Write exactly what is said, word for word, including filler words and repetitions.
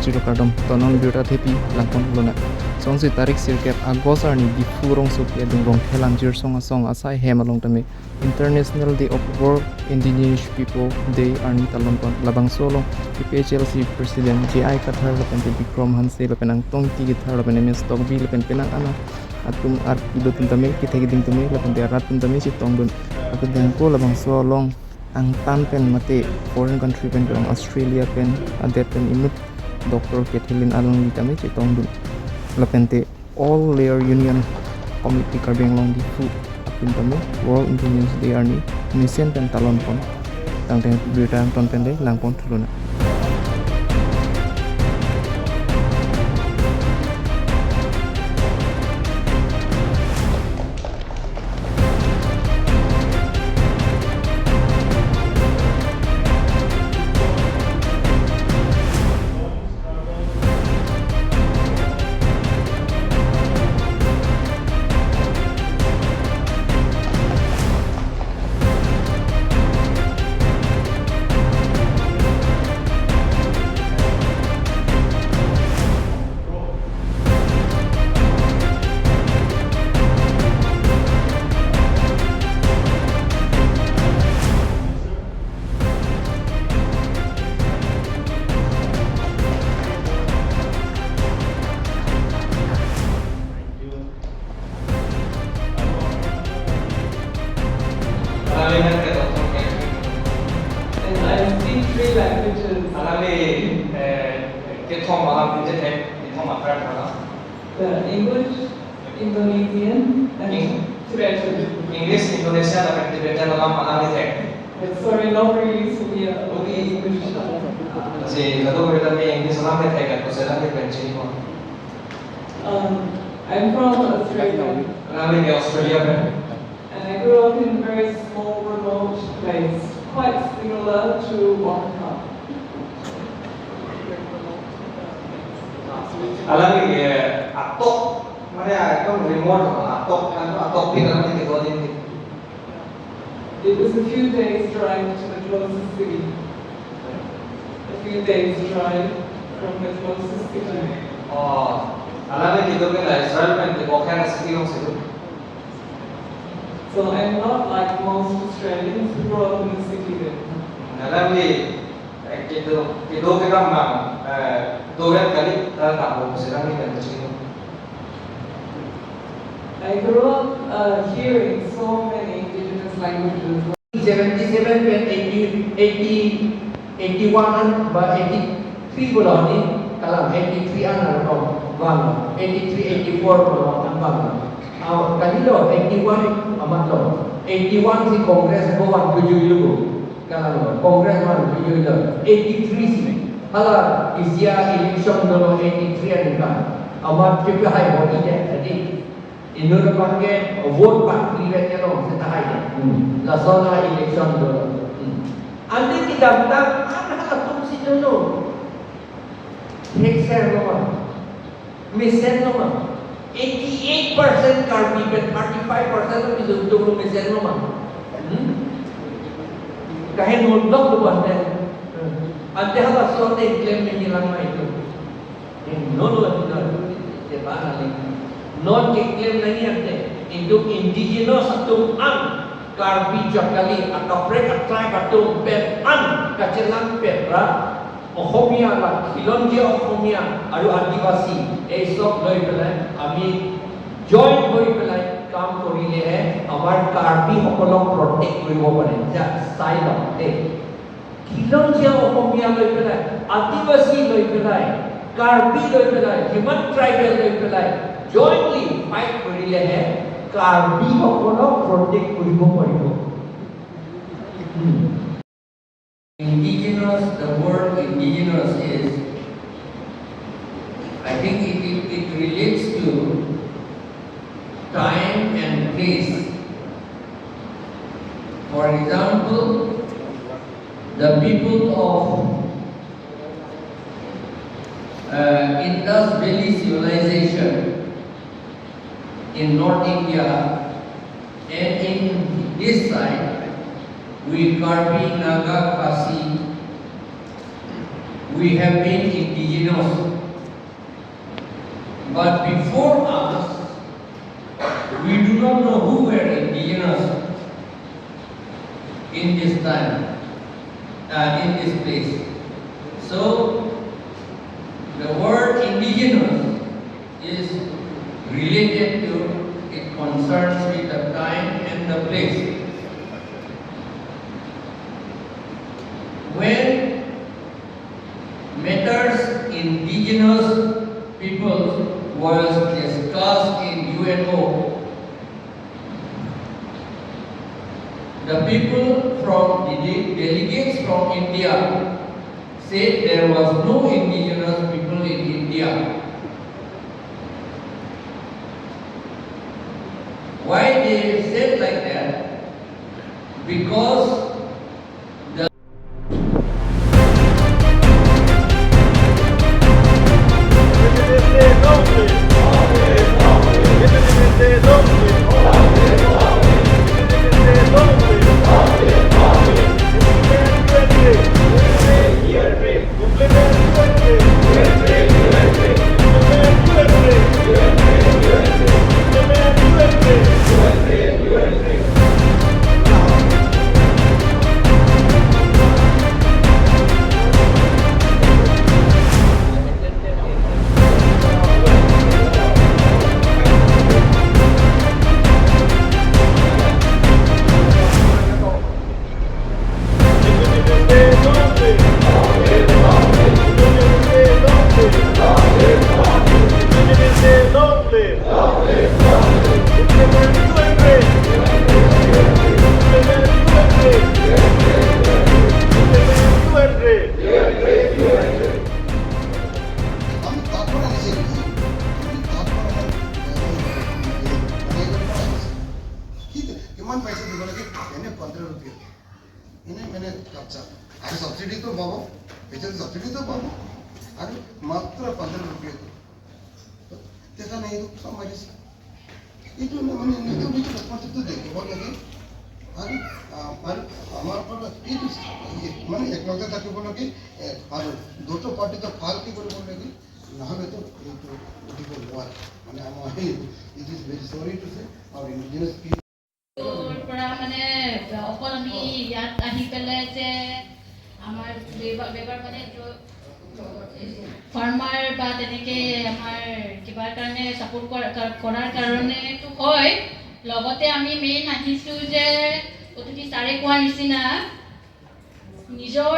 Chiro kardom, tonon birta thepi langpon lonang. Sonsi tarik sirkep August arni Diphu rongsopi adung Rongkhelan Jirsong Asong asai hem along tame International Day of World Indigenous People Day arni talonpon. Labangso along A P H L C President J I Kathar lapen te Bikram Hanse lapen Angtong Ingti Kathar lapen M S Tokbi lapen penang ana atum arpi do atum tame, kethe keding tame lapen te arat atum tame chetongdun. Lapen te angko labangso along angtan pen mate foreign country pen, along Australia pen, adet pen inut Doctor Kathleen along tame chetongdun. Lapen te All Layer Union Committee Karbi Anglong Diphu atum tame World Indigenous Day arni mesen pen talonpon. Tangte birta angton pen le langpon thu lonang. And I speak three languages. Alangli, eh, kethom alam pinje thek, kethom aphrang alam. The English, Indonesian, and Eng- Tibetan. English, Indonesia, lapen Tibetan alam alangli thek. But sorry, not really, so we are only English. Lasi kadokave ta English alam thek, lapusi alangli pen chiniko. Um, I'm from Australia. Alangli ke Australia pen. And I grew up in a very small, remote place, quite similar to Wangkha. Alangli ke atok, mane ekdom remote, atok, atok pin alangli ke dua din. It was a few days' drive to the closest city. A few days' drive from the closest city. Oh, alangli kedo ke la Israel pen tebok hera city alongsi do. So I'm not like most Australians who grow up in the city then. Alangli, eh, kedo, kedo kedam abang, eh, dovet kali, ta dampo pusi alangli pen chiniko. I grew up, uh, hearing so many indigenous languages. Seventy-seven pen eighty, eighty, eighty-one an ba eighty-three pulo ni, kalang eighty-three an arokom vang, eighty-three, eighty-four pulo an vang. Ah, kalilo, eighty-one amat lo. Eighty-one si Congress bo vang kejui-lo. Kalang Congress vang kejui-lo. Eighty-three si. Hala isi a-election dolo eighty-three aningkan. Amat kepahai bo ide tadi. Inut abang ke vote bak kri vet ya long seta hai ya. Hmm. Lason a-election dolo. Hmm. Ante kedamtang an halatum si dolo. Thekser lo ma. Mesen lo ma. Eighty-eight percent Karbi pen thirty-five percent of Mizo atum lo mesen lo ma. Hmm? Kahe no lok lo ante. Hmm. Ante halason te claim nangji lang ma itum. Ingno lo ante, non keklem nangji ante, itum indigenous atum an, Karbi Jakali, akaprek a-tribe atum pen an kachelang pet ra, Ohomia la, khilonjia Ohomia aru Adivasi, ei sob loi pelai, ami join hoi pelai kam korile he, amar Karbi hokolok protect koribo pare, ja sai lo, eh. Khilonjia Ohomia loi pelai, Adivasi loi pelai, Karbi loi pelai, Himan tribal loi pelai, jointly fight korile he, Karbi hokolok protect koribo paribo. Hmm. Indigenous, the word indigenous is, I think it, it, it relates to time and place. For example, the people of, uh, Indus Valley Civilization in North India and in this side, we Karbi, Naga, Khasi, We have been indigenous. But before us, we do not know who were indigenous in this time, uh, in this place. So, the word indigenous is related to, it concerns with the time and the place. When matters indigenous peoples was discussed in U N O, the people from the de-, delegates from India said there was no indigenous people in India. Why they said like that? Because the আমি তাত পৰা আনিছে নেকি? আমি তাত পৰা আমাৰ, মানে, মানে, মানে, মানে, কি, কিমান পাইছে দিব লাগে? এনে পোন্ধৰ ৰুপিয়া। এনে মানে কাপচা। আৰু ছাবচিডিটো পাব, এতিয়া ছাবচিডিটো পাব। আৰু মাত্ৰ পোন্ধৰ ৰুপিয়া। দেখা নাই এইটো চব মাৰিছে। এইটো মানে নিজে নিজে ৰেচপন্সিবিলিটি দেখিব লাগে। আৰু, আহ, আৰু আমাৰ পৰা এইটো মানে একলগে থাকিব লাগে, এ, আৰু দুটা পাৰ্টিটো ভালকে কৰিব লাগে, নহ'লেতো এইটো উঠিব নোৱাৰে। মানে আমাৰ এই, it is very sorry to say, our indigenous people পৰা মানে অকল আমি ইয়াত আহি পেলাই যে আমাৰ লেবাৰ, লেবাৰ মানে এইটো ফাৰ্মাৰ বা তেনেকে আমাৰ কিবাৰ কাৰণে ছাপোৰ্ট কৰা, কা-, কৰাৰ কাৰণেতো হয়। লগতে আমি মেইন আহিছো যে অতিথি ছাৰে কোৱা নিচিনা নিজৰ